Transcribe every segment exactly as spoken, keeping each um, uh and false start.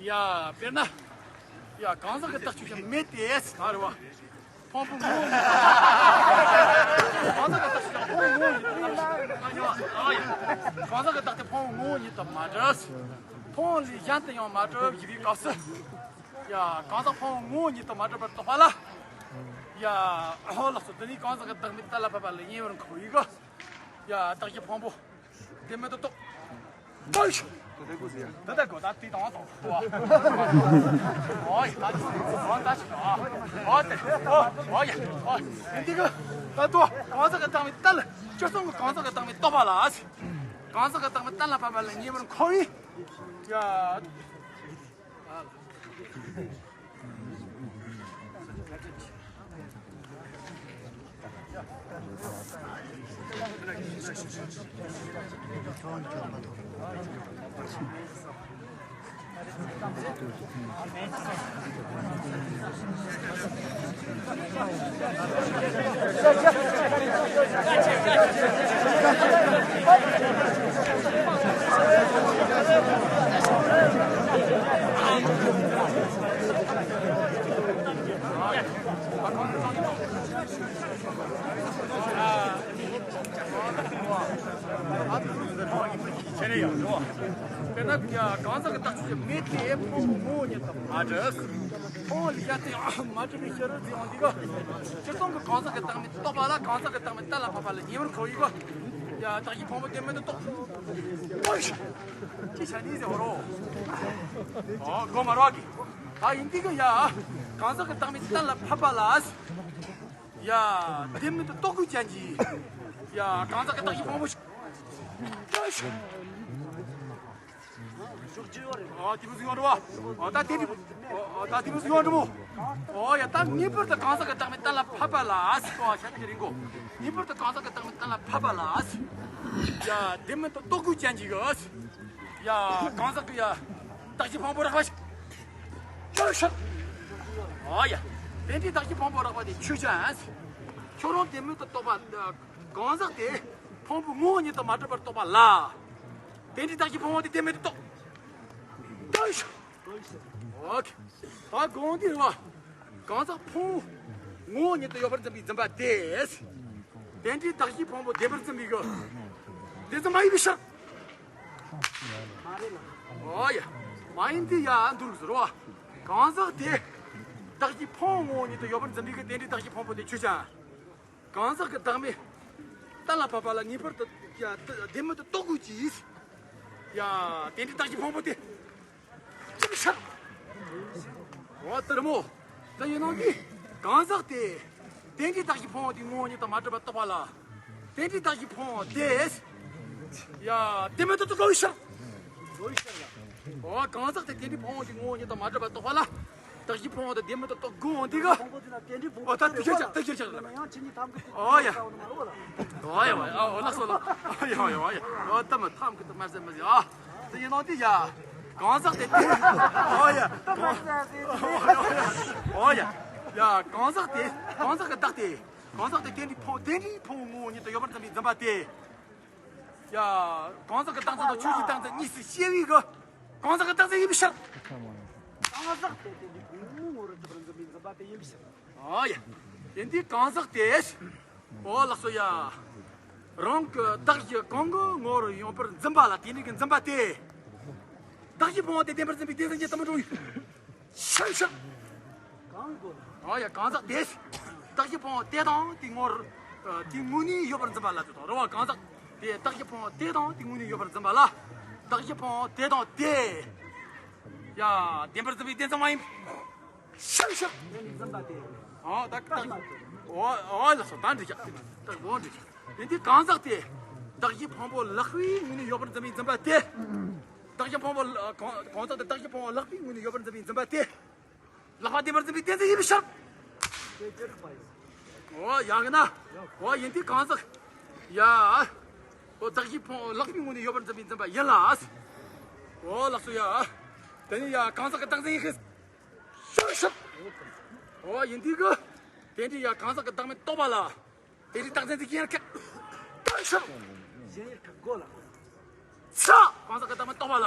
ཡ། དཔེར་ན། ཡ། གང་ཟག་གི་བརྟག་དཔྱད་ཀྱི་མེད་དེ་ཟེར་རེད་བ། ཕུང་པོ་ངོ་བོ་ཉིད། གང་ཟག་གི་བརྟག་དཔྱད་ཀྱི་ཕུང་པོ་ངོ་བོ་ཉིད་དུ་མ་གྲུབ། གང་ཟག་གི་བརྟག་དཔྱད་ཕུང་པོ་ངོ་བོ་ཉིད་དུ་མ་གྲུབ། ཕུང་པོ་ལས་གཞན་དུ་ཡང་མ་གྲུབ་ཞེས་པའི་སྐབས་སུ། ཡ། གང་ཟག་ཕུང་པོ་ངོ་བོ་ཉིད་དུ་མ་གྲུབ་པར་རྟོགས་པ་ལ། ཡ། ཨོ་ལགས་སོ། དེ་ནི་གང་ཟག་གི་བདག་མེད་གཏན་ལ་ཕབ་པ་ལ་ཉེ་བར་འཁོར་བའི་གི། ཡ། བརྟག་དཔྱད་ཕུང་པོ་བདེན་མེད་དུ་རྟོགས། ལྟོས་ཤིག། དེ་ལྟ་གོ་ཟེར་ཡ། དེ་ལྟ་གོ། ད་དེ་དང་དང་པོ། ཨོ་ཡ། ད་ཅི་ཨོ་ད་ཅི་ཨོ་ཨོ་དེ་ཨོ་ཨོ་ཡ་ཨོ། འདི་གི་ད་ལྟོ་གང་ཟག་གི་བདག་མེད་གཏན་ལ། སྤྱིར་བཏང་གི་གང་ཟག་གི་བདག་མེད་རྟོགས་པ་ལ། གང་ཟག་གི་བདག་མེད་གཏན་ལ་ཕབ་པ་ལ་ཉེ་བར་འཁོར་བའི། ཡ། དཔེར་ན་གང་ཟག་གི་བརྟག་དཔྱད་མེད་དེ་ཕུང་པོ་ངོ་བོ་ཉིད་དུ་མ་གྲུབ། ཕུང་པོ་ལས་གཞན་དུ་ཡང་མ་གྲུབ་པའི་ཕྱིར་ཟེར་བ་འདི་གི། སྤྱིར་བཏང་གི་གང་ཟག་གི་བདག་མེད་རྟོགས་པ་ལ་གང་ཟག་གི་བདག་མེད་གཏན་ལ་ཕབ་པ་ལ་ཉེ་བར་འཁོར་བའི་གི། ཡ། བརྟག་དཔྱད་ཕུང་པོ་བདེན་མེད་དུ་རྟོགས། ཅི་བྱ་ནི་ཟེར་བ་རོ། ཨོ་གོ་མ་རོག་གི། ད་ཡིན་དུས་གི་ཡ། གང་ཟག་གི་བདག་མེད་གཏན་ལ་ཕབ་པ་ལ། ཡ། བདེན་མེད་དུ་རྟོགས་དགོས་ཅན་གྱི། ཡ། གང་ཟག་གི་བརྟག་དཔྱད་ཕུང་པོ། ཨ་དེ་མོ་ཟིག་ཡོང་འགྲོ་བ། ཨ་ད་དེ་ནི། ཨ་ད་དེ་མོ་ཟིག་ཡོང་འགྲོ་མོ། ཨོ་ཡ། ད་ངེས་པར་དུ་གང་ཟག་གི་བདག་མེད་གཏན་ལ་ཕབ་པ་ལ་ཟེར་བ་ཤ་ཏི་རིང་གོ། ངེས་པར་དུ་གང་ཟག་གི་བདག་མེད་གཏན་ལ་ཕབ་པ་ལ། ཡ། བདེན་མེད་དུ་རྟོགས་དགོས་ཅན་གྱི་གི། ཡ། གང་ཟག་གི་ཡ། བརྟག་དཔྱད་ཕུང་པོ་རགས་པ་ཞིག། ཨོ་ཡ། དེ་འདྲའི་བརྟག་དཔྱད་ཕུང་པོ་རགས་པ་དེ་ཆོས་ཅན། ཁྱོད་རང་བདེན་མེད་དུ་རྟོགས་པ། གང་ཟག་དེ་ཕུང་པོ་ངོ་བོ་ཉིད་དུ་མ་གྲུབ་པར་རྟོགས་པ་ལ། དེ་འདྲའི་བརྟག་དཔྱད་ཕུང་པོ་དེ་བདེན་མེད་དུ་རྟོགས། ལྟོས་ཤིག། ཨོ་ཁེ། ད་གོང་དེ་རེད་བ། གང་ཟག་ཕུང་པོ་ངོ་བོ་ཉིད་དུ་ཡོད་པར་འཛིན་པའི་འཛིན་པ་དེ། དེ་འདྲའི་བརྟག་དཔྱད་ཕུང་པོ་བདེན་པར་འཛིན་པའི་གི། དེ་ཙམ་མ་ཡིན་པའི་ཕྱིར། ཨོ་ཡ། མ་ཡིན་དེ་ཡ་འདུག་ཟེར་བ། གང་ཟག་དེ། བརྟག་དཔྱད་ཕུང་པོ་ངོ་བོ་ཉིད་དུ་ཡོད་པར་འཛིན་པའི་གི་དེ་འདྲའི་བརྟག་དཔྱད་ཕུང་པོ་དེ་ཆོས་ཅན། གང་ཟག་གི་བདག་མེད་གཏན་ལ་ཕབ་པ་ལ་ངེས་པར་དུ་ཡ་བདེན་མེད་དུ་རྟོགས་དགོས་ཀྱི། ཡ། དེ་འདྲའི་བརྟག་དཔྱད་ཕུང་པོ་དེ་ཅི་ཕྱིར། འོ་དེ་རེད་མོ། དེ་ཡིན་ནོ་འདི་གང་ཟག་དེ་དེ་འདྲའི་བརྟག་དཔྱད་ཕུང་པོ་དེ་ངོ་བོ་ཉིད་དུ་མ་གྲུབ་པར་རྟོགས་པ་ལ། དེ་འདྲའི་བརྟག་དཔྱད་ཕུང་པོ་དེ་ཡ་བདེན་མེད་དུ་རྟོགས་དགོས་ཕྱིར། འོ་གང་ཟག་དེ་དེ་འདྲའི་ཕུང་པོ་དེ་ངོ་བོ་ཉིད་དུ་མ་གྲུབ་པར་རྟོགས་པ་ལ། བརྟག་དཔྱད་ཕུང་པོ་དེ་བདེན་མེད་དུ་རྟོགས་དགོས་འོང་དེ་ག། ཕུང་པོ་དེ་ལ་དེ་འདྲའི་ཕུང་པོ་ཨོ་ད་དེ་ཁྱེར་ཆག་དེ་ཁྱེར་ཆག་ལ། ཡང་ཁྱེད་གཉིས་ཐམ་གི་ཨོ་ཡ། ཨོ་ཡ་ཨོ་ལགས་སོ་ལགས། ཨོ་ཡ་ཨོ་ཡ་ཨོ་ཡ། ཨོ་ད་མ་ཐམ་གི་ད་མ་ཟེར་མ་ཟེར་ཨ། དེ་ཡིན་ནོ་དེ་ཡ། གང་ཟག་དེ་དེ། ཨོ་ཡ། ཨོ་ཡ། ཡ་གང་ཟག་དེ་གང་ཟག་གི་བདག་དེ། གང་ཟག་དེ་དེ་འདྲའི་ཕུང་དེ་འདྲའི་ཕུང་པོ་ངོ་བོ་ཉིད་དུ་ཡོད་པར་འཛིན་པའི་འཛིན་པ་དེ། ཡ། གང་ཟག་གི་རྟག་འཛིན་དང་ཆོས་ཀྱི་རྟག་འཛིན་གཉིས་སུ་ཕྱེ་བའི་གི། གང་ཟག་གི་རྟག་འཛིན་ཡིན་པའི་ཕྱིར། གང་ཟག་དེ་དེ་འདྲའི་ཕུང་པོ་ངོ་བོར་གྲུབ་པར་འཛིན་པའི་འཛིན་པ་དེ་ཡིན་པའི་ཕྱིར། ཨ་ཡ། དེ་འདི་གང་ཟག་དེ། ཨོ་ལགས་སོ་ཡ། རང་གི་བདག་གཞན་གང་གི་ངོ་བོར་ཡོད་པར་འཛིན་པ་ལ་དེ་འདྲའི་གི་འཛིན་པ་དེ། བདག་གཞན་ཕུང་པོ་དེ་བདེན་པར་འཛིན་པའི་བདེན་འཛིན་གྱི་དུ་མ་འགྲོ་བའི། ཤ་ཤ། གང་དགོས། ཨ་ཡ་གང་ཟག་དེ། བརྟག་དཔྱད་ཕུང་པོ་དེ་དང་དེ་ངོར། དེ་དངོས་གནས་ཡོད་པར་འཛིན་པ་ལ་དེ་དང་རེད་བ། གང་ཟག་དེ་བརྟག་དཔྱད་ཕུང་པོ་དེ་དང་དེ་དངོས་གནས་ཡོད་པར་འཛིན་པ་ལ། བརྟག་དཔྱད་ཕུང་པོ་དེ་དང་དེ། ཡ་བདེན་པར་འཛིན་པའི་བདེན་འཛིན་མ་ཡིན། ཤ་ཤ། འཛིན་པ་དེ། ཨ་ད་ད། ཨོ་ཨོ་ལགས་སོ་ད་འགྲིག་ཡ། ད་འོ་འགྲིག་ཡ། དེ་འདི་གང་ཟག་དེ། བརྟག་དཔྱད་ཕུང་པོ་ལེགས་པའི་ངོས་ནས་ཡོད་པར་འཛིན་པའི་འཛིན་པ་དེ། བརྟག་དཔྱད་ཕུང་པོ་ལ་གང་གང་ཟག་དེ་བརྟག་དཔྱད་ཕུང་པོ་ལེགས་པའི་ངོས་ནས་ཡོད་པར་འཛིན་པའི་འཛིན་པ་དེ། ལེགས་པ་བདེན་པར་འཛིན་པའི་བདེན་འཛིན་ཡིན་པའི་ཕྱིར། ཨོ་ཡ་གི་ན། ཨོ་ཡིན་དུས་གང་ཟག་ཡ། ཨོ་བརྟག་དཔྱད་ཕུང་པོ་ལེགས་པའི་ངོས་ནས་ཡོད་པར་འཛིན་པའི་འཛིན་པ་ཡིན་ལ། ཨོ་ལགས་སོ་ཡ། དེ་ནི་ཡ་གང་ཟག་གི་རྟག་འཛིན་ཡིན་ཤེས། ཤ་ཤ། ཨོ་ཡིན་དུས་གི། དེ་འདྲའི་ཡ་གང་ཟག་གི་བདག་མེད་རྟོགས་པ་ལ། དེ་རིགས་རྟག་འཛིན་དེ་གཞན་ཡང་ཁེགས། ལྟོས་ཤིག། གཞན་ཡང་ཁེགས་དགོས་ལ། ཚ། གང་ཟག་གི་བདག་མེད་རྟོགས་པ་ལ།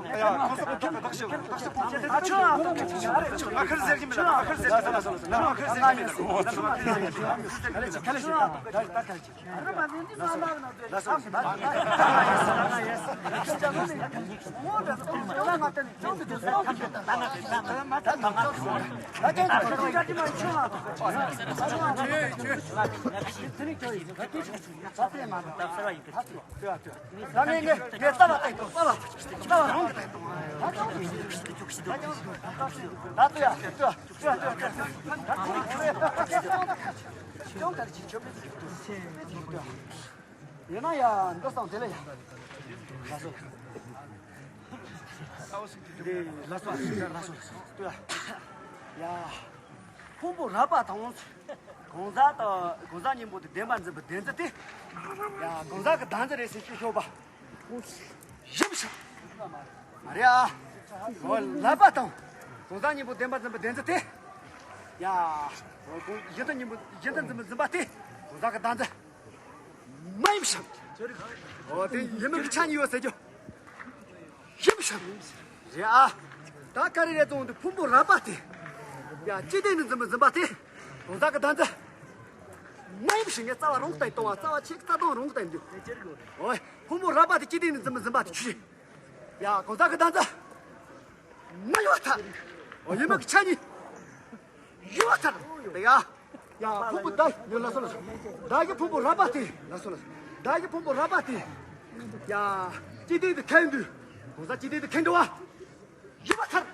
ཡ། ཁོ་ཚོ་ཁོ་ཐོག་ཏུ་བདག་ཤེས། བདག་ཤེས་ཕོག་ཅེས། ང་ཁར་ཟེར་གྱི་མེད་ལ། ང་ཁར་ཟེར་གྱི་མེད་ལ། ང་ཁར་ཟེར་གྱི་མེད་ལ། ང་ཁར་ཟེར་གྱི་མེད་ལ། ཡིན་ན་ཡ། འདི་སང་དེ་ལ་ཡ། ལགས་སོ། འདི་ལགས་སོ། ལགས་སོ། ལགས་སོ། ལྟོས་ཡ། ཕུང་པོ་རགས་པ་དང་། གང་ཟག་དང་གང་ཟག་གཉིས་པོ་དེ་བདེན་པར་འཛིན་པའི་བདེན་རྫུན་དེ། ཡ། གང་ཟག་གི་བདག་འཛིན་རེད་ཟེར་ཞུས་ཤོག་པ། ཡིན་ཤག་མ་རེད་ཨ། འོ། ལགས་པ་དང་། གང་ཟག་གཉིས་པོ་བདེན་པར་འཛིན་པའི་བདེན་རྫུན་དེ། ཡ། འོ། གང་གཞན་དོན་གཉིས་པོ་གཞན་དོན་འཛིན་པའི་འཛིན་པ་དེ། གང་ཟག་གི་བདག་འཛིན། མ་ཡིན་ཤམ། འོ་དེ་ཡིན་མིན་གྱི་ཆ་གཉིས་ཡོད་ཟེར་རྒྱུ། ཡིན་ཤམ། རེད་ཨ། ད་ཀ་རི་རེ་ཙོང་དུ་ཕུང་པོ་རགས་པ་དེ། ཡ་ཅི་སྟེ་ནི་འཛིན་པ་འཛིན་པ་དེ། གང་ཟག་གི་བདག་འཛིན། མ་ཡིན་ཞིང་ངས་རྩ་བ་རང་བལྟས་གཏོང་བ་རྩ་བ་ཆེ་རྩ་དོན་རང་བལྟས་འདུག་འོ་ཕུང་པོ་རགས་པ་དེ་ཅི་སྟེ་ནི་འཛིན་པ་འཛིན་པ་དེ་ཆུ་ཤི། ཡ་གང་ཟག་གི་བདག་འཛིན། མ་ཡོད་ཐལ། འོ་ཡིན་མིན་གྱི་ཆ་གཉིས། ཡོད་ཐལ། དེ་ཡ། ཡ་ཕུང་པོ་བདག་ཡོད་ལ་སོ་ལ་སོ། བདག་གི་ཕུང་པོ་རགས་པ་དེ་ལ་སོ་ལ་སོ། བདག་གི་ཕུང་པོ་རགས་པ་དེ། ཡ། ཅི་སྟེ་དེ་ཁེངས་འདུག་གང་ཟག་ཅི་སྟེ་དེ་ཁེངས་འགྲོ་བ། ཡོད་ཐལ།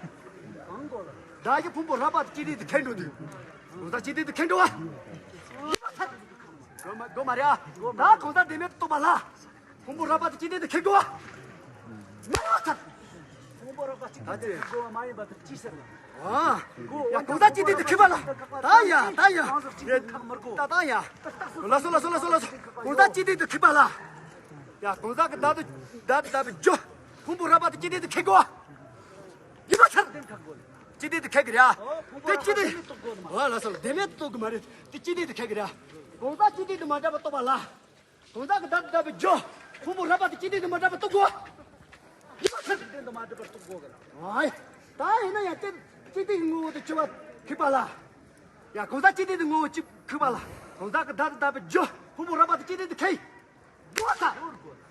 བདག་གི་ཕུང་པོ་རགས་པ་དེ་ཅི་སྟེ་དེ་ཁེངས་འགྲོ་འདུག་གང་ཟག་ཅི་སྟེ་དེ་ཁེངས་འགྲོ་བ། ཡོད་ཐལ། གོ་མ་གོ་མ་རེད་ཨ། ད་གང་ཟག་བདེན་མེད་རྟོགས་པ་ལ། ཕུང་པོ་རགས་པ་དེ་ཅི་སྟེ་དེ་ཁེངས་འགྲོ་བ། མ་ཡོད་ཐལ། ཕུང་པོ་རགས་པ་གཅིག་ད་དེ་གོ་བ་མ་ཡིན་པ་དེ་ཅི་ཟེར་ན། ཨ། ཡ་གང་ཟག་ཅི་སྟེ་དེ་ཁེངས་པ་ལ། ད་ཡ་ད་ཡ། གང་ཟག་གཅིག་དེ་ཁག་མི་དགོས། ད་ད་ཡ། ལ་སོ་ལ་སོ་ལ་སོ་ལ་སོ། གང་ཟག་ཅི་སྟེ་དེ་ཁེངས་པ་ལ། ཡ་གང་ཟག་གི་བདག་ཏུ་བདག་ཏུ་བདག་པའི་རྒྱུ། ཕུང་པོ་རགས་པ་དེ་ཅི་སྟེ་དེ་ཁེངས་དགོས། ཡིན་པ་ཚར། ཅི་སྟེ་དེ་ཁེངས་གི་རེད་ཨ། དེ་ཅི་སྟེ། འོ་ལ་སོ་ལ་བདེན་མེད་རྟོགས་གི་མ་རེད། དེ་ཅི་སྟེ་དེ་ཁེངས་གི་རེད་ཨ། གང་ཟག་ཅི་སྟེ་དེ་མ་འདྲ་བ་རྟོགས་པ་ལ། གང་ཟག་གི་བདག་ཏུ་བདག་པའི་རྒྱུ། ཕུང་པོ་རགས་པ་དེ་ཅི་སྟེ་དེ་མ་འདྲ་བ་རྟོགས་དགོས། ཡིན་པ་ཚར། ཨ་ཡ། ད་ཡིན་ན་ཡང་དེ་ཅི་སྟེ་ངོ་བོ་དེ་ཆུ་བ་ཁེངས་པ་ལ། ཡ་གང་ཟག་ཅི་སྟེ་དེ་ངོ་བོ་ཅི་ཁེངས་པ་ལ། གང་ཟག་གི་བདག་ཏུ་བདག་པའི་རྒྱུ། ཕུང་པོ་རགས་པ་དེ་ཅི་སྟེ་དེ་ཁེངས། འགྲོ་ས།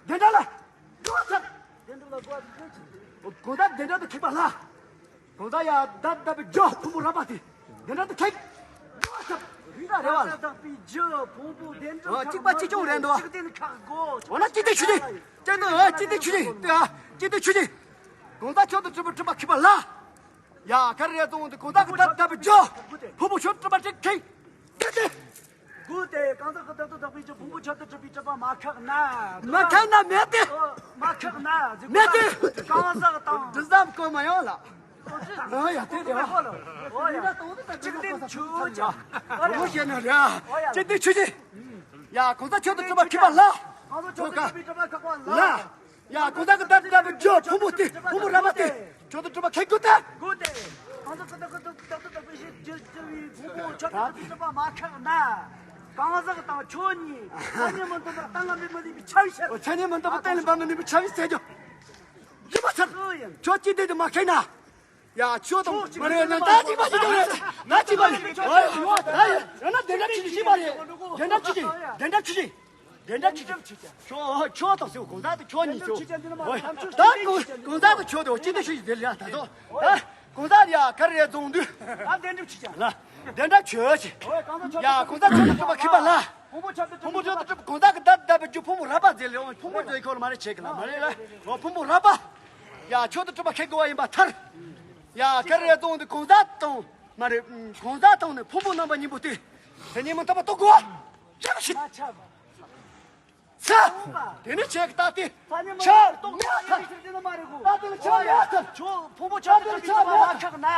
བདེན་འདྲ་ལ། འགྲོ་ས། བདེན་འདྲ་ལ་འགྲོ་ས། གང་ཟག་བདེན་འདྲ་དུ་ཁེངས་པ་ལ། གང་ཟག་ཡ་བདག་ཏུ་བདག་པའི་རྒྱུ་ཕུང་པོ་རགས་པ་དེ། བདེན་འདྲ་དུ་ཁེངས། འགྲོ་ས། རེད་བ། བདག་པའི་རྒྱུ་ཕུང་པོ་བདེན་འདྲ་ཨ་གཅིག་པ་གཅིག་རྐྱང་རེད་འདུག་གཅིག་བདེན་ཁག་གོ་འོ་ན་གཅིག་བདེན་ཆོས་ཅན། གཅིག་བདེན་ཨ་གཅིག་བདེན་ཆོས་ཅན་དེ་ཨ་གཅིག་བདེན་ཆོས་ཅན། གང་ཟག་ཆོས་དང་གྲུབ་པ་གྲུབ་པ་ཁེངས་པ་ལ། ཡ་ག་རེ་རེད་ཙང་དེ་གང་ཟག་གི་བདག་ཏུ་བདག་པའི་རྒྱུ། ཕུང་པོ་ཆོས་དང་གྲུབ་པ་གཅིག་ཁེངས། དེ་དེ། དགོས་ཏེ་གང་ཟག་གི་བདག་ཏུ་བདག་པའི་རྒྱུ་ཕུང་པོ་ཆོས་དང་གྲུབ་པའི་གྲུབ་པ་མ་ཁེངས་ན། མ་ཁེངས་ན་མེད་དེ། མ་ཁེངས་ན་ཟེར་མེད་དེ། གང་ཟག་དང་། འདི་ཙམ་གོ་མ་ཡོང་ལ། ཨོ་ཡ་དེ་རེད་བ། ཨོ་ཡ། གཅིག་བདེན་ཆོས་ཅན། ཨོ་ཡ་ཞེ་ན་རེད། གཅིག་བདེན་ཆོས་ཅན། ཡ་གང་ཟག་ཆོས་དང་གྲུབ་པ་ཁེངས་པ་ལ། གང་ཟག་ཆོས་དང་གྲུབ་པའི་གྲུབ་པ་ཁེངས་པ་ལ། ལ། ཡ་གང་ཟག་གི་བདག་ཏུ་བདག་པའི་རྒྱུ་ཕུང་པོ་སྟེ་ཕུང་པོ་རགས་པ་སྟེ། ཆོས་དང་གྲུབ་པ་ཁེངས་དགོས་ཏེ། དགོས་ཏེ། གང་ཟག་གི་བདག་གི་བདག་ཏུ་བདག་པའི་རྒྱུ་རྒྱུ་བའི་ཕུང་པོ་ཆོས་དང་གྲུབ་པའི་གྲུབ་པ་མ་ཁེངས་ན། གང་ཟག་དང་ཆོས་གཉིས་མཚན་ཉིད་མི་མཐུན་པར་གཏན་ལ་མི་ནུས་པའི་ཆ་ཡིས་ཟེར། མཚན་ཉིད་མི་མཐུན་པར་གཏན་ལ་མི་ནུས་པའི་ཆ་ཡིས་ཟེར་རྒྱུ། ཡིན་པ་ཚར། ཆོས་ཅི་སྟེ་དེ་མ་ཁེངས་ན། ཡ་ཆོས་དང་མ་རེད་ན་ད་གཅིག་པ་ཞིག་རེད། ད་གཅིག་པ་རེད། ཨོ་ཡ་ད་ཡ་ཡང་ན་བདེན་འདྲ་ཆོས་ཅན་ཞིག་པ་རེད། བདེན་འདྲ་ཆོས་ཅན། བདེན་འདྲ་ཆོས་ཅན། བདེན་འདྲ་ཆོས་ཅན། ཆོས་ཆོས་དང་ཟེར་གང་ཟག་དང་ཆོས་གཉིས་ཟེར། ཨོ་ད་གང་གང་ཟག་དང་ཆོས་དང་གཅིག་འདྲ་ཆོས་ཅན་ཟེར་ཡ་ད་དོ། ད་གང་ཟག་ཡ་ག་རེ་རེད་ཙང་དུས། ད་བདེན་འདྲ་ཆོས་ཅན། ལ་བདེན་འདྲ་ཆོས་ཅན། ཡ་གང་ཟག་ཆོས་དང་གྲུབ་པ་ཁེངས་པ་ལ། ཕུང་པོ་ཆོས་དང་གྲུབ་གང་ཟག་གི་བདག་ཏུ་བདག་པའི་རྒྱུ་ཕུང་པོ་རགས་པ་ཟེར་ལེ། ཕུང་པོ་ཟེར་ཁོ་ལ་མ་རེད་ཆེ་གི་ལ་མ་རེད་ལ། ཨོ་ཕུང་པོ་རགས་པ། ཡ་ཆོས་དང་གྲུབ་པ་ཁེངས་དགོས་པ་ཡིན་པ་ཐལ། ཡ་ག་རེ་རེད་ཙང་དུས་གང་ཟག་དང་མ་རེད། གང་ཟག་དང་ནི་ཕུང་པོ་རྣམ་པ་གཉིས་པོ་སྟེ། མཚན་ཉིད་མི་མཐུན་པ་རྟོགས་དགོས། ཡག་ཤི། མ་ཁྱབ། ཚ། དེ་ནི་ཆེ་གི་ད་དེ། མཚན་ཉིད་མི་ཆ་མཐུན་པ་རྟོགས་དགོས་ཡག་ཤི་ཟེར་དེ་ནི་མ་རེད་གོ། ད་དེ་ནི་ཆ་ཡག་ཐལ། ཆོས་ཕུང་པོ་ཆོས་དང་གྲུབ་པའི་གྲུབ་པ་མ་ཁེངས་ན།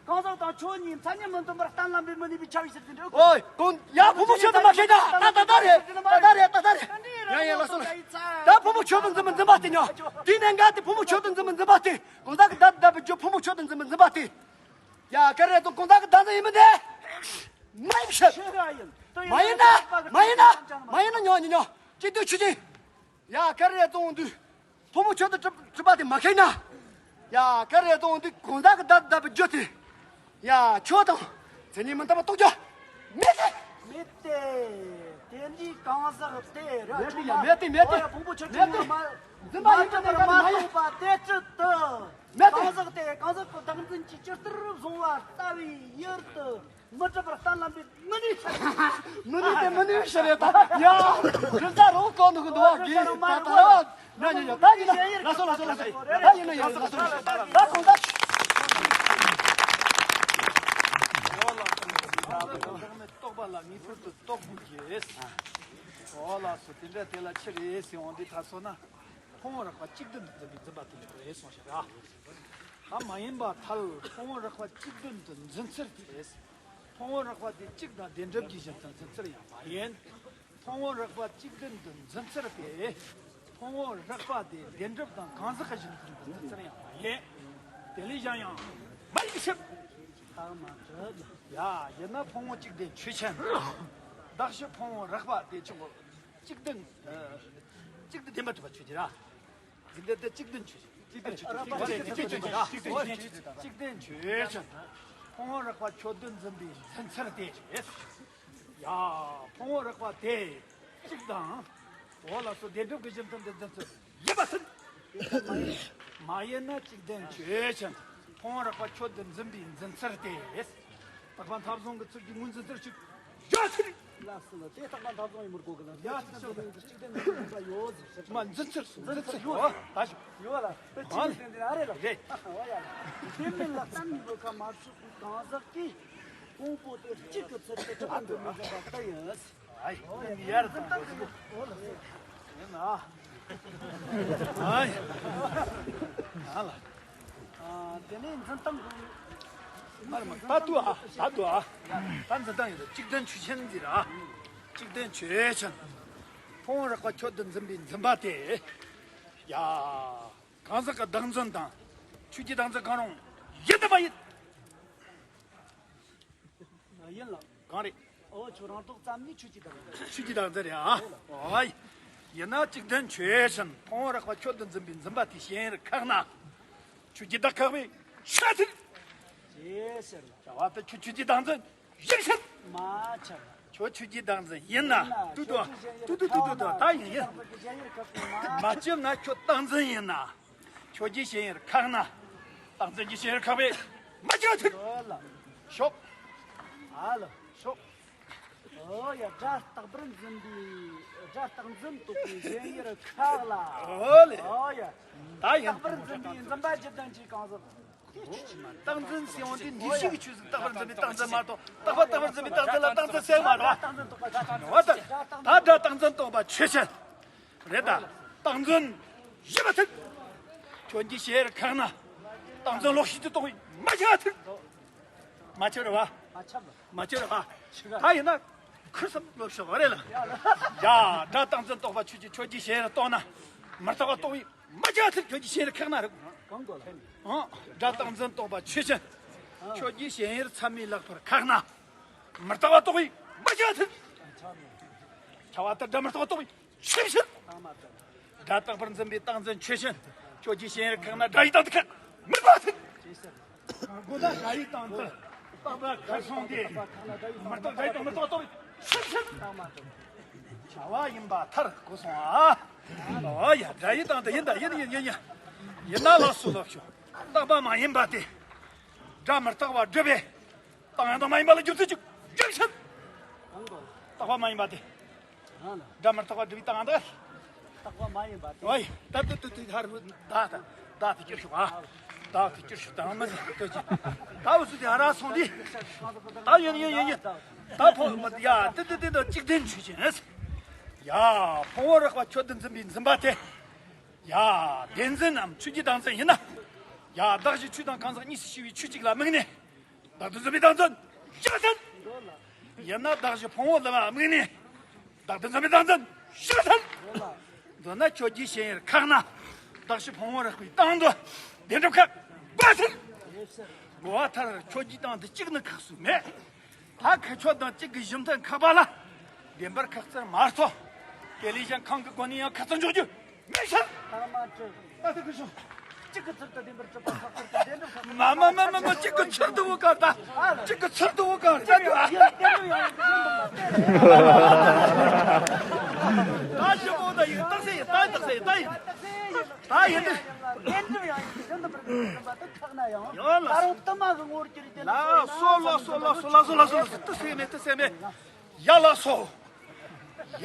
གང་ཟག་དང་ཆོས་གཉིས་མཚན་ཉིད་མི་མཐུན་པར་གཏན་ལ་འབེབས་མི་ནུས་པའི་ཆ་ཡིས་ཟེར་དེ་འདྲ། ཨོ། གང་ཡ་ཕུང་པོ་ཆོས་དང་མ་ཁེངས་ན་ད་ད་ད་རེད། ད་ད་རེད། ད་ད་རེད། ཡ་ཡ་ལ་སོ་ལ། ད་ཕུང་པོ་ཆོས་དང་འཛིན་པ་འཛིན་པ་སྟེ་ཉོ། དེ་ནས་འགའ་དེ་ཕུང་པོ་ཆོས་དང་འཛིན་པ་འཛིན་པ་སྟེ། གང་ཟག་གི་བདག་ཏུ་བདག་པའི་རྒྱུ་ཕུང་པོ་ཆོས་དང་འཛིན་པ་འཛིན་པ་སྟེ། ཡ་ག་རེ་ཙང་གང་ཟག་གི་བདག་འཛིན་ཡིན་མིན་དེ། མ་ཡིན་ཕྱིར། མ་ཡིན་ན། མ་ཡིན་ན། མ་ཡིན་ན་ཉོ་ཉོ་ཉོ། གཅིག་བདེན་ཆོས་ཅན། ཡ་ག་རེ་ཙང་དུས། ཕུང་པོ་ཆོས་དང་གྲུབ་གྲུབ་པ་དེ་མ་ཁེངས་ན། ཡ་ག་རེ་ཙང་དུས་གང་ཟག་གི་བདག་ཏུ་བདག་པའི་རྒྱུ་དེ། ཡ་ཆོས་དང་མཚན་ཉིད་མི་མཐུན་པ་རྟོགས་རྒྱུ་མེད་དེ། མེད་དེ། དེ་འདྲའི་གང་ཟག་དེ་ར་མེད་དེ་ཡ་མེད་དེ་མེད་དེ། ཕུང་པོ་ཆོས་ཅན་མེད་དེ། མ་འཛིན་པ་ཡིན་མ་གྲུབ་པར་མ་གཏོགས་པ་དེ་ཅི་སྟེ། མེད་དེ། གང་ཟག་དེ་གང་ཟག་གི་བདག་འཛིན་གྱི་ཇི་ལྟར་བཟུང་བ་ལྟ་བུའི་ཡུལ་དུ་མི་གྲུབ་པར་གཏན་ལ་འབེབས་མི་ནུས་ཤ། མི་ནུས་ཏེ་མི་ནུས་ཤ་རེད་ད། ཡ། རི་ས་རོ་ཀོ་ནུ་གི་འདུག་གི་ད་ད་ར་བ། ན་ཉོ་ཉོ་ད་ཡིན་ན་ལ་སོ་ལ་སོ་ལ་སོ། ད་ཡིན་ན་ཡིན་ལ་སོ་ལ་སོ། ད་གང་ད། རྟོགས་པ་ལ་ངེས་པར་དུ་རྟོགས་དགོས་ཀྱི། འོ་ལགས་སོ། དེ་འདྲ་དེ་ལ་ཕྱིར་རེད་ཟེར་འོང་དུས་ད་སོང་ན། ཕུང་པོ་རགས་པ་གཅིག་བདུན་དུ་འཛིན་པའི་འཛིན་པ་དེ་ལས་རེད་གསུངས་ཤག་ར། ད་མ་ཡིན་པ་ཐལ། ཕུང་པོ་རགས་པ་གཅིག་བདུན་དུ་འཛིན་ཚུལ་དེ། ཕུང་པོ་རགས་པ་དེ་གཅིག་དང་བདེན་གྲུབ་ཀྱི་གཞི་མཐུན་འཛིན་ཚུལ་ཡང་མ་ཡིན། ཕུང་པོ་རགས་པ་གཅིག་བདུན་དུ་འཛིན་ཚུལ་དེ། ཕུང་པོ་རགས་པ་དེ་བདེན་གྲུབ་དང་གང་ཟག་གི་གཞི་མཐུན་དུ་འཛིན་ཚུལ་ཡང་མ་ཡིན། དེ་ལས་གཞན་ཡང་མ་ཡིན་ཞིབ། ཡ་ཡིན་ན་ཕུང་པོ་གཅིག་བདེན་ཆོས་ཅན། གདགས་གཞི་ཕུང་པོ་རགས་པ་དེ་ཆོས་ངོ་། གཅིག་ལྡན། ཨ། གཅིག་ཏུ་བདེན་པར་གྲུབ་པ་ཆོས་ཅན། ར། འཛིན་དོན་དེ་གཅིག་ལྡན་ཆོས་ཅན། གཅིག་ལྡན་ཆོས་ཅན། གཅིག་ལྡན་ཆོས་ཅན། གཅིག་ལྡན་ཆོས་ཅན། ཕུང་པོ་རགས་པ་ཁྱོད་དོན་འཛིན་པའི་འཛིན་ཚུལ་དེ་རེད། ཡ། ཕུང་པོ་རགས་པ་དེ་གཅིག་དང་། འོ་ལགས་སོ། བདེན་གྲུབ་ཀྱི་གཞི་མཐུན་དེ་འཛིན་ཚུལ་ཡིན་པ་ཟིན། མ་ཡིན་ན་གཅིག་ལྡན་ཆོས་ཅན། ཕུང་པོ་རགས་པ་ཁྱོད་དོན་འཛིན་པའི་འཛིན་ཚུལ་དེ། རྟག་པ་མཐའ་བཟུང་གི་ཚུལ་གྱིས་ངོས་འཛིན་ཚུལ་གཅིག་ཡོད་ཚུལ། ལགས་སོ། དེ་རྟག་པ་མཐའ་བཟུང་ཡིན་པར་གོ་གི་ལ། ཡ། ཡ། གཅིག་ལྡན་གྱི་འཛིན་པ་ཡོད་ཟེར། མ་འཛིན་ཚུལ། འཛིན་ཚུལ་ཡོད། ད་ཞུ། ཡོད་ལ། དཔེ་ཆ་ནས་བསྟན་ཏེ་ཨ་རེད་ལ། རེད། ཨ། འོ་ཡ། དེ་མིན་ལ་གཏན་ནས་བོད་ཁ་མ་ཆོད་པའི་གང་ཟག་གིས་ཕུང་པོ་དེ་གཅིག་གི་ཚུལ་དུ་གྲུབ་པ་འདོད་མི་འཛིན་པ་ལྟར་ཡིན། ཨ་ཡ། ཡར་དང་། ཡིན་ན། ཨ་ཡ། ཨ་ལ། ཨ། དེ་ནས་འཛིན་སྟངས་ཀྱི། མ་རེད་མ། ད་དུ་ཨ། ད་དུ་ཨ། ད་འཛིན་སྟངས་ཡོད། གཅིག་ལྡན་ཆོས་ཅན་འདི་ར། གཅིག་ལྡན་ཆོས་ཅན། ཕུང་པོ་རགས་པ་ཁྱོད་དོན་འཛིན་པའི་འཛིན་པ་དེ། ཡ། གང་ཟག་གི་བདག་འཛིན་དང་། ཆོས་ཀྱི་བདག་འཛིན་གང་རུང་ཡིན་དམ་མ་ཡིན། ཡིན་ལ། གང་རེད། ཨོ། ཁྱོད་རང་རྟོགས་ཙམ་ནས་ཆོས་ཀྱི་བདག་འཛིན། ཆོས་ཀྱི་བདག་འཛིན་རེད་ཨ། ཨོ་ཡ། ཡིན་ན་གཅིག་ལྡན་ཆོས་ཅན། ཕུང་པོ་རགས་པ་ཁྱོད་དོན་འཛིན་པའི་འཛིན་པ་དེ་ཞེན་ཡུལ་ཁེགས་ན། ཆོས་ཀྱི་བདག་ཁེགས་པའི་ཆ་ཚིག་ཅེས་ཟེར་ལ། བྱ་བ་དེ་ཁྱོད་ཆོས་ཀྱི་བདག་འཛིན་ཡིན་ཕྱིར། མ་ཁྱབ། ཁྱོད་ཆོས་ཀྱི་བདག་འཛིན་ཡིན་ན། ཡིན་ན། ཏུ་ཏུ། ཁྱོད་ཆོས་ཏུ་ཏུ་ཏུ་ཏུ་ཏུ། ད་ཡིན་ཡིན། ཁྱོད་ཞེན་ཡུལ་ཁེགས་པའི་མ། མ་ཁྱབ་ན་ཁྱོད་བདག་འཛིན་ཡིན་ན། ཁྱོད་ཀྱི་ཞེན་ཡུལ་ཁེགས་ན། བདག་འཛིན་གྱི་ཞེན་ཡུལ་ཁེགས་པས་མ་ཁྱབ་ཐུབ། ཨོ་ལ། ཤོག་ཨ་ལ། ཤོག་ཨོ་ཡ། སྒྲ་རྟག་པར་འཛིན་པའི། སྒྲ་རྟག་འཛིན་རྟོགས་པའི་ཞེན་ཡུལ་ཁེགས་ལ། ཨོ་ལེ། ཨོ་ཡ། ད་ཡིན། རྟག་པར་འཛིན་པའི་འཛིན་པ་བརྒྱད་ལྡན་གྱི་གང་ཟག་བདག་འཛིན་ཟེར་བ་འདི་འདུས་བྱས་ཀྱི་ཆོས་ཟིག་རྟག་པར་འཛིན་པའི་བདག་འཛིན་མ་གཏོགས། རྟག་པ་རྟག་པར་འཛིན་པའི་བདག་འཛིན་ལ་བདག་འཛིན་ཟེར་མ་རེད་པ། འོ་ད། ད་སྒྲ་རྟག་འཛིན་སྟོང་པ་ཆོས་ཅན། རེད་ད། བདག་འཛིན་ཡིན་པ་ཐུབ། ཁྱོད་ཀྱི་ཞེན་ཡུལ་ཁེགས་ན། བདག་འཛིན་ལོག་ཤེས་ཀྱིས་སྟོང་པའི་མ་ཁྱབ་ཐུབ། མ་ཁྱབ་རེད་པ། མ་ཁྱབ། མ་ཁྱབ་རེད་པ། ད་ཡིན་ན་ཁུར་སེམས་ལོག་ཤོག་རེད་ལ། ཡ། སྒྲ་རྟག་འཛིན་སྟོང་པ་ཆོས་ཅན། ཁྱོད་ཀྱི་ཞེན་ཡུལ་སྟོང་ན། མི་རྟག་པ་སྟོང་པའི་མ་ཁྱབ་ཐུབ། ཁྱོད་ཀྱི་ཞེན་ཡུལ་ཁེགས་ན་རེད། གང་གོ་ལ། ཨང་། སྒྲ་རྟག་འཛིན་སྟོང་པ་ཆོས་ཅན། ཁྱོད་ཀྱི་ཞེན་ཡུལ་ཚད་མས་ལེགས་པར་ཁེགས་ན། མི་རྟག་པ་སྟོང་པའི་མ་ཁྱབ་ཐུབ། ཁྱབ་པ་ལྟར་སྒྲ་མི་རྟག་པ་སྟོང་པའི་ཆོས་ཅན། སྒྲ་རྟག་པར་འཛིན་པའི་བདག་འཛིན་ཆོས་ཅན། ཁྱོད་ཀྱི་ཞེན་ཡུལ་ཁེགས་ན་སྒྲ་ཡི་སྟེང་དུ་ཁེགས། མི་རྟག་ཐུབ། གོ་ད་སྒྲ་ཡི་སྟེང་དུ་རྟག་པ་ཁེགས་སོང་སྟེ། མི་རྟག་སྒྲ་ཡི་སྟེང་མི་རྟག་སྟོང་པའི་ཆོས་ཅན། བྱ་བ་ཡིན་པ་མཐར་གོ་སོང་ཨ། ཨོ་ཡ། སྒྲ་ཡི་སྟེང་དུ་ཡིན་ད་ཡིན་ཡིན་ཡིན་ཡིན། ཡིན་ན་ལགས་སོ་ལགས་སོ། རྟག་པ་མ་ཡིན་པ་དེ། སྒྲ་མི་རྟག་པ་སྒྲུབ་པའི་སྟེང་ཡང་དུ་མ་ཡིན་པ་ལ་རྒྱུ་མཚན་གཅིག་རྒྱུ་མཚན། རྟག་པ་མ་ཡིན་པ་དེ། སྒྲ་མི་རྟག་པ་སྒྲུབ་པའི་སྟེང་དུ། རྟག་པ་མ་ཡིན་པ་དེ། ཨོ་ཡ། ད་ད་ད་ད་ཧར་ད་ད་ད་ད་ད་ཀྱི་ཤོག་ཨ། ད་ཀྱི་ཀྱི་ཤོག་ད་མ་ཟེར་ད་ཀྱི། ད་འུ་ཚོ་དེ་ཧ་ར་སོང་དེ། ད་ཡིན་ཡིན་ཡིན་ཡིན། ད་ཕོ་མ་ཡ་དེ་དེ་དེ་ད་གཅིག་ལྡན་ཆོས་ཅན། ཡ། ཕུང་པོ་རགས་པ་ཁྱོད་དོན་འཛིན་པའི་འཛིན་པ་དེ། ཡ། བདེན་འཛིན་ནམ་ཆོས་ཀྱི་བདག་འཛིན་ཡིན་ན། ཡ། གདགས་གཞི་ཆོས་དང་གང་ཟག་གཉིས་སུ་ཕྱེ་བའི་ཆོས་གཅིག་ལ་དམིགས་ནས། བདག་ཏུ་འཛིན་པའི་བདག་འཛིན་ཡིན་པ་ཟིན། ཡིན་ན་གདགས་གཞི་ཕུང་པོ་ལ་དམིགས་ནས། བདག་ཏུ་འཛིན་པའི་བདག་འཛིན་ཡིན་པ་ཟིན། མདོར་ན་ཁྱོད་ཀྱི་ཞེན་ཡུལ་ཁེགས་ན། གདགས་གཞི་ཕུང་པོ་རགས་པའི་སྟེང་དུ་བདེན་གྲུབ་ཁེགས་དགོས་ཟིན། གོ་བ་མཐར་ཁྱོད་ཀྱི་སྟེང་དུ་གཅིག་ནི་ཁེགས་སུ་མེད། ད་ཁ་ཁྱོད་དང་གཅིག་གི་གཞི་མཐུན་ཁེགས་པ་ལ་བདེན་པར་ཁེགས་ཚུལ་མ་རྟོགས། དེ་ལས་གཞན་གང་གི་སྒོ་ནས་ཡང་ཁེགས་ཚུལ་འཇོག་རྒྱུ་མེད་ཕྱིར། ད་མ་གྲུབ། ད་དེ་གི་ཤོག་གཅིག་གི་ཚུལ་དུ་བདེན་པར་གྲུབ་པ་ཁེགས་ཚུལ་དུ་བདེན་གྲུབ་ཁེགས་ཚུལ། མ་མ་མ་མ་མ། གཅིག་གི་ཚུལ་དུ་བོ་ག་ད། གཅིག་གི་ཚུལ་དུ་བོ་ག་ད་དུ་ཨ། ཡིན་བདེན་གྲུབ་ཡང་ཡིན་གཞན་དུ་མ་སྟེ། ད་ཞི་བོ་ད་ཡིན། རྟགས་གསལ་ཡིན། ད་རྟགས་གསལ་ཡིན། ད་ཡིན། ད་ཡིན་ཏེ། བདེན་གྲུབ་ཡང་ཡིན་གཞན་དུ་མ་སྟེ་ཁེགས་ན་ཡང་། ཡང་ལ། ད་རུང་དུ་མ་གི་ངོར་གྱུར་ཏེ། ལགས་སོ་ལགས་སོ་ལགས་སོ་ལགས་སོ་ལགས་སོ། དུ་སེ་མེ་དུ་སེ་མེ། ཡ་ལགས་སོ། ཡ།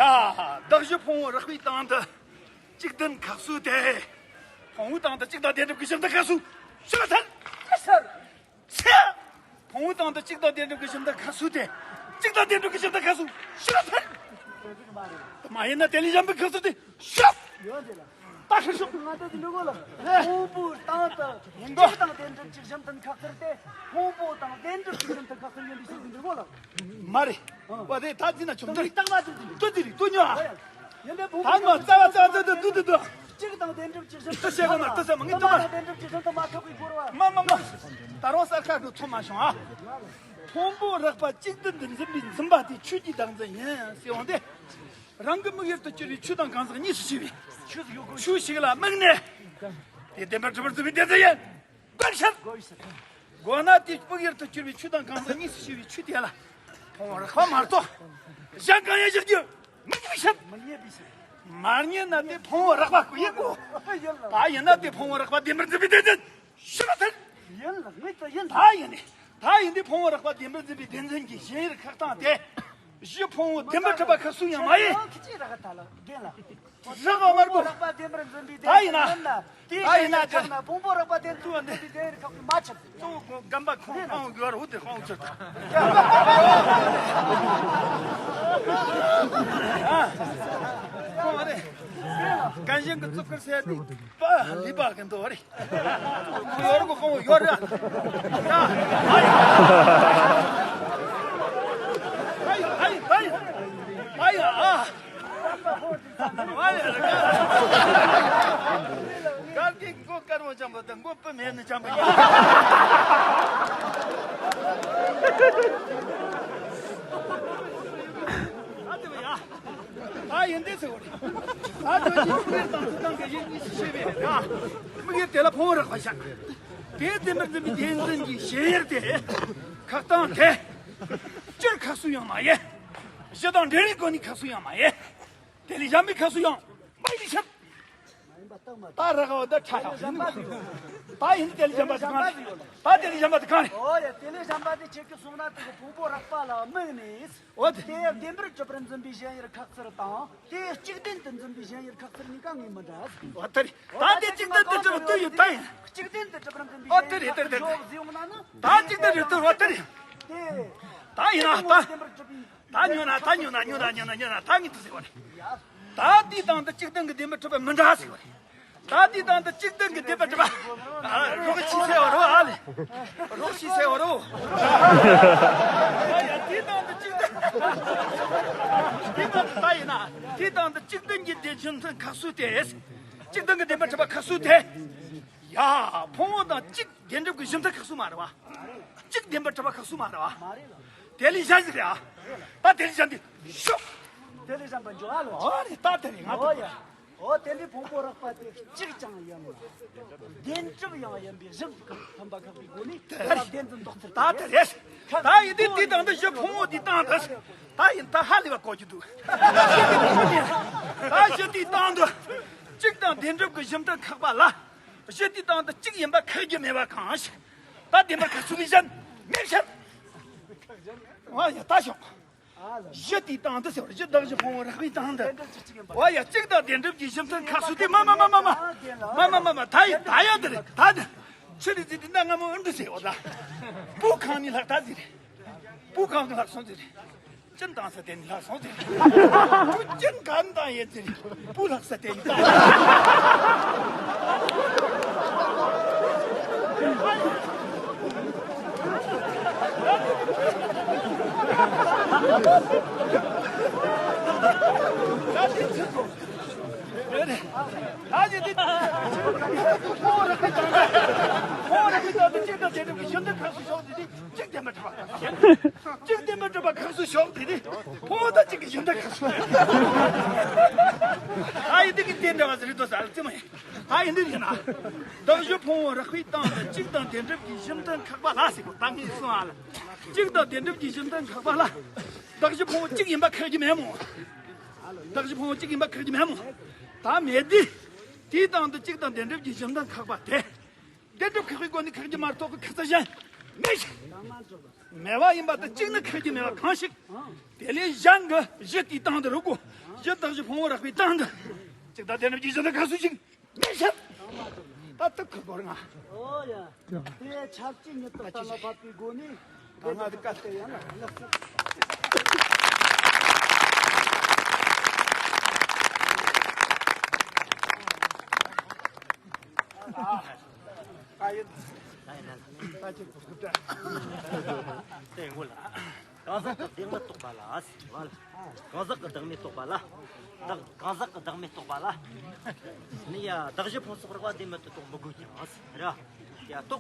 གདགས་གཞི་ཕུང་པོ་རགས་པའི་སྟེང་དུ་གཅིག་ལྡན་ཁེགས་སུ་དེ། ཕུང་པོའི་སྟེང་དུ་གཅིག་དང་བདེན་གྲུབ་ཀྱི་གཞི་མཐུན་ཁེགས་སུ་ཕྱིར་ཐལ། ཕྱིར། ཕྱིར། ཕུང་པོའི་སྟེང་དུ་གཅིག་དང་བདེན་གྲུབ་ཀྱི་གཞི་མཐུན་ཁེགས་སུ་དེ། གཅིག་དང་བདེན་གྲུབ་ཀྱི་གཞི་མཐུན་ཁེགས་སུ་ཕྱིར་ཐལ། མ་ཡིན་ན་དེ་ལས་གཞན་པའི་ཁེགས་སུ་དེ་ཕྱིར། ཡོད་ཟེར་ལ། ད་ཧྲི་ཤོག་ང་ཚོ་འདི་འདྲ་གོ་ལ། ཕུང་པོའི་སྟེང་དུ་ཡིན་གོ། གཅིག་དང་བདེན་གྲུབ་ཀྱི་གཞི་མཐུན་ཁེགས་ཚུལ་དེ། ཕུང་པོ་དང་བདེན་གྲུབ་ཀྱི་གཞི་མཐུན་ཁེགས་ཚུལ་ཡིན་པའི་ཕྱིར་འདི་འདྲ་གོ་ལ། མ་རེད། ཨ། བ་དེ་ད་འཛིན་ན་ཆོག་འདི་རེད། རྟགས་མ་འདི་འདི་ཏུ་འདི་རེད། ཏུ་ཉོ་ཨ། ཡིན་པའི་ཕུང་པོ་ད་ང་རྩ་བ་རྩ་བ་འདི་འདི་འདི་འདི། གཅིག་དང་བདེན་གྲུབ་ཀྱི་གཞི་མཐུན། ཏུ་བཤད་གོ་ན་ཏུ་ཟེར་མ་ངས་ཏུ་མ། བདེན་གྲུབ་ཀྱི་གཞི་མཐུན་མ་ཐོབ་པའི་སྐོར་བ། མ་མ་མ། ད་རུང་གསར་ཁ་འགྲོ་ཐུབ་མ་བྱུང་ཨ། ཕུང་པོ་རགས་པ་གཅིག་ཏུ་འདི་འཛིན་པའི་འཛིན་པ་དེ་ཆོས་ཀྱི་བདག་འཛིན་ཡིན་ཟེར་འོང་དེ། རང་གི་དམིགས་ཡུལ་དུ་གྱུར་པའི་ཆོས་དང་གང་ཟག་གཉིས་སུ་ཕྱེ་བའི་ཆོས་ཤིག་ལ་དམིགས་ནས། དེ་བདེན་པར་གྲུབ་པར་འཛིན་པའི་བདེན་འཛིན་ཡིན། དགོངས་ཤིག་དགོངས་ན་དེ་དམིགས་ཡུལ་དུ་གྱུར་པའི་ཆོས་དང་གང་ཟག་གཉིས་སུ་ཕྱེ་བའི་ཆོས་དེ་ལ་ཕུང་པོ་རགས་པ་མ་གཏོགས་གཞན་གང་ཡང་བཞག་རྒྱུ་མི་འཇུག་པའི་ཕྱིར། མ་རྙེད་ན་དེ་ཕུང་པོ་རགས་པ་ཀུན་ཡིན་གོ། ད་ཡིན་ན་དེ་ཕུང་པོ་རགས་པ་བདེན་པར་འཛིན་པའི་བདེན་འཛིན། ཤི་བ་དེ། ཡིན་ལ་ངས་ད་ཡིན། ད་ཡིན་ནི། ད་ཡིན་ཏེ་ཕུང་པོ་རགས་པ་བདེན་པར་འཛིན་པའི་བདེན་འཛིན་གྱི་ཞེན་ཡུལ་ཁེགས་སྟངས་དེ། གཞི་ཕུང་པོ་བདེན་པར་གྲུབ་པ་ཁེགས་སུ་ཡང་མ་ཡིན། ཁྱི་ཅི་རག་ད་ལ་བདེན་ལ། རག་པ་མར་གོ། རགས་པ་བདེན་པར་འཛིན་པའི་ད་ཡིན་ན། བདེན་འཛིན་ན། དེ་ད་ཡིན་ན་ཞེན་ཡུལ་ཁེགས་ན་ཕུང་པོ་རགས་པ་བདེན་འཛིན་འཛིན་པའི་ཞེན་ཡུལ་ཁེགས་སུ་མ་ཆགས། གཙོ་བོ་སྒོམ་པ་ཁོང་ཁོང་ཡོད་རུ་དེ་ཁོང་ཆུ་ད། ཁོང་རེ། གན་ཞིང་གི་གཙུག་གུར་སེ་དེ་པ་ལི་པ་གི་འདོ་རེ། ཡོར་གོ་ཁོང་ཡོར་ར། ཡ། ཨ་ཡ། ཨ་ཡ། ཨ་ཡ། ཨ་ཡ། ཨ་ཡ། ཨ་ཡ། གར་གི་མགོ་དཀར་མོ་ཅན་པོ་དང་མགོ་སྤུ་མེད་ནི་ཅན་པོ་ཡིན། ཨ་དེ་བ་ཡ། ད་ཡིན་དེ་ཟེར་བ་རེད། ད་ཁྱོད་ཀྱིས་དམིགས་ཡུལ་དང་ཚུལ་དང་གི་ཡིད་གཉིས་སུ་ཕྱེ་བའི་ར། དམིགས་ཡུལ་དེ་ལ་ཕུང་པོ་རགས་པ་བཞག་དེ་བདེན་པར་འཛིན་པའི་བདེན་འཛིན་གྱི་ཞེན་ཡུལ་དེ། ཁེགས་སྟངས་དེ། སྤྱིར་ཁེགས་སུ་ཡང་མ་ཡིན། གཞི་དང་འབྲེལ་བའི་སྒོ་ནས་ཁེགས་སུ་ཡང་མ་ཡིན། དེ་ལས་གཞན་པའི་ཁེགས་སུ་ཡང་མ་ཡིན་ཕྱིར། ད་རག་པ་ད་ཁྲ་ཡག་ཡིན། ད་ཡིན་དེ་ལས་གཞན་པ་དེ་གང་རེད། ད་དེ་ལས་གཞན་པ་དེ་གང་རེད། ཨོ་ཡ། དེ་ལས་གཞན་པ་དེ་ཁྱེད་ཀྱིས་གསུངས་ན་དེ་གི་ཕུང་པོ་རགས་པ་ལ་དམིགས་ནས། འོ་དེ། དེ་བདེན་པར་གྲུབ་པར་འཛིན་པའི་ཞེན་ཡུལ་ཁེགས་ཚུལ་དང་། དེ་གཅིག་བདེན་དུ་འཛིན་པའི་ཞེན་ཡུལ་ཁེགས་ཚུལ་གཉིས་ཀ་ངེས་མི་འདྲ། འོ་དེ་རེད། ད་དེ་གཅིག་བདེན་དུ་གྲུབ་དུས་ཡོད་ད་ཡིན། གཅིག་བདེན་དུ་གྲུབ་པར་འཛིན་པའི། འོ་དེ་རེད། དེ་རེད། དེ་རེད། ད་གཅིག་བདེན་རེད་དུ། འོ་དེ་རེད། དེ། ད་ཡིན་ན་ད། ད་ཉོ་ན་ད་ཉོ་ན་ཉོ་ན་ཉོ་ན་ཉོ་ན་ད་ངས་དུ་ཟེར་བ་རེད། ད་དེའི་སྟེང་དུ་གཅིག་བདེན་གྱི་བདེན་པར་གྲུབ་པ་མི་འདྲ་ཟེར་བ་རེད། ད་དེའི་སྟེང་དུ་གཅིག་བདེན་གྱི་བདེན་པར་གྲུབ་པ། ཨ། རོགས་ཤི་ཟེར་བ་རོ། ཨ་ལེ། རོགས་ཤི་ཟེར་བ་རོ། ཨ་ཡ། དེའི་སྟེང་དུ་གཅིག་བདེན། དེའི་སྟེང་དུ་ད་ཡིན་ན། དེའི་སྟེང་དུ་གཅིག་བདེན་གྱི་བདེན་རྒྱུ་མཚན་ཁེགས་སུ་དེ། གཅིག་བདེན་གྱི་བདེན་པར་གྲུབ་པ་ཁེགས་སུ་དེ། ཡ། ཕུང་པོ་དང་གཅིག་བདེན་གྲུབ་ཀྱི་གཞི་མཐུན་ཁེགས་སུ་མ་རེད་བ། གཅིག་བདེན་པར་གྲུབ་པ་ཁེགས་སུ་མ་རེད་བ། དེ་ལས་གཞན་ཞིག་རེད་ཨ། ད་དེ་ལས་གཞན་དེ་ཤོག་དེ་ལས་གཞན་པ་འཇོག་ཨ་ལོ། ཨ་རེད། ད་དེ་རེད། ང་ཨོ་ཡ། ཨོ་དེ་འདྲའི་ཕུང་པོ་རགས་པ་དེ་གཅིག་ཀྱང་ཡིན་ལ། བདེན་གྲུབ་ཡང་ཡིན་པའི་གཞི་མཐུན་པ་ཁེགས་པའི་སྒོ་ནས་དེ་ལ་བདེན་འཛིན་འདོགས་ཚུལ་ད་དེ་རེད། ད་ཡིན་དུས་དེའི་སྟེང་དུ་གཞི་ཕུང་པོ་དེའི་སྟེང་དུ། ད་ཡིན་ད་ཧ་ལས་པ་གོ་རྒྱུ་འདུག་ད་གཞི་དེའི་སྟེང་དུ། གཅིག་དང་བདེན་གྲུབ་ཀྱི་གཞི་མཐུན་ཁེགས་པ་ལ། གཞི་དེའི་སྟེང་དུ་གཅིག་ཡིན་པ་ཁེགས་རྒྱུ་མེད་པ་གང་ཞིག་ད་བདེན་པར་ཁེགས་སུ་ལས་གཞན་མེད་ཕྱིར། ཨ་ཡ། ད་ཞོག་གཞི་དེའི་སྟེང་དུ་ཟེར་བ། གཞི་གདགས་གཞི་ཕུང་པོ་རགས་པའི་སྟེང་དུ། ཨ་ཡ། གཅིག་དང་བདེན་གྲུབ་ཀྱི་གཞི་མཐུན་ཁེགས་སུ་དེ། མ་མ་མ་མ་མ། མ་མ་མ་མ། ད་ཡིན་ད་ཡང་དེ་རེད། ད་དེ། ཆི་རེད་ཟེར་དུས་ད་སྔ་མོ་ཨུ་འབྲུ་ཟེར་བ་ད། སྤུ་གང་ནས་ལྷག་ད་ཟེར་རེད། སྤུ་གང་ནས་ལྷག་སོང་ཟེར་རེད། གཅིན་བཏང་ས་དེ་ནས་ལྷག་སོང་ཟེར། སྤུ་གཅིན་གང་བཏང་ཡོད་ཟེར། སྤུ་ལྷག་ས་དེ་ནས་བཏང་། ད་ཅི་དེ། ཁོང་རེ་ཁི་དང་། ཁོང་རེ་ཁི་དང་དེ་གཅིག་དང་བདེན་གྲུབ་ཀྱི་གཞི་མཐུན་ཁེགས་སུ་ཕྱོགས་ཏེ་དེ། གཅིག་བདེན་པར་གྲུབ་པ། གཅིག་བདེན་པར་གྲུབ་པ་ཁེགས་སུ་ཕྱོགས་ཏེ་དེ། ཕུང་པོ་དང་གཅིག་གི་གཞི་མཐུན་ཁེགས་སུ། ཨ་ཡི་འདི་གི་རྟེན་འདྲ་བ་ཟེར་རི་དོ་ཟ་ལ་ཙི་མ་ཡིན། ཨ་ཡི་འདི་ཡིན་ན། གདགས་གཞི་ཕུང་པོ་རགས་པའི་སྟེང་དུ་གཅིག་དང་བདེན་གྲུབ་ཀྱི་གཞི་མཐུན་ཁེགས་པ་ལ་ཟེར་གོ། ད་ངས་གསུངས་ཨ་ལ། གཅིག་དང་བདེན་གྲུབ་ཀྱི་གཞི་མཐུན་ཁེགས་པ་ལ། གདགས་གཞི་ཕུང་པོ་གཅིག་ཡིན་པ་ཁེགས་རྒྱུ་མེད་མོ། གདགས་གཞི་ཕུང་པོ་གཅིག་ཡིན་པ་ཁེགས་རྒྱུ་མེད་མོ། ད་མེད་དེ། དེའི་སྟེང་དུ་གཅིག་དང་བདེན་གྲུབ་ཀྱི་གཞི་མཐུན་ཁེགས་པ་དེ། བདེན་གྲུབ་ཁེགས་པའི་སྒོ་ནས་ཁེགས་རྒྱུ་མ་གཏོགས་ཁེགས་ཚུལ་གཞན་མེད་ཞིང་། མེད་པ་ཡིན་པ་དང་གཅིག་ནི་ཁེགས་རྒྱུ་མེད་པ་གང་ཞིག་དེ་ལས་གཞན་གྱི་གཞི་དེའི་སྟེང་དུ་རུ་གོ། གཞི་གདགས་གཞི་ཕུང་པོ་རགས་པའི་སྟེང་དུ། གཅིག་དང་བདེན་གྲུབ་ཀྱི་གཞི་མཐུན་ཁེགས་སུ་ཞིག་མེད་ཞིང་། ད་དུ་ཁུ་གོར་ང་། ཨོ་ཡ། དེ་ཆབས་ཅིག་ཉིད་དུ་གཏན་ལ་ཕབ་པའི་སྒོ་ནས། ད་ང་དེ་ཀ་དེ་ཡང་ལ་ལགས་སོ། ཨ་ཡིན། ད་ཅིག་ཐུག་ཐུབ་དྲ། དེ་ངོ་ལ། གང་ཟག་གི་བདག་མེད་རྟོགས་པ་ལ། གང་ཟག་གི་བདག་མེད་རྟོགས་པ་ལ། བདག་གང་ཟག་གི་བདག་མེད་རྟོགས་པ་ལ། ནི་ཡ་གདགས་གཞི་ཕུང་སོགས་རགས་པ་བདེན་མེད་དུ་རྟོགས་མི་དགོས་ཀྱང་། ར། ཡ་རྟོགས།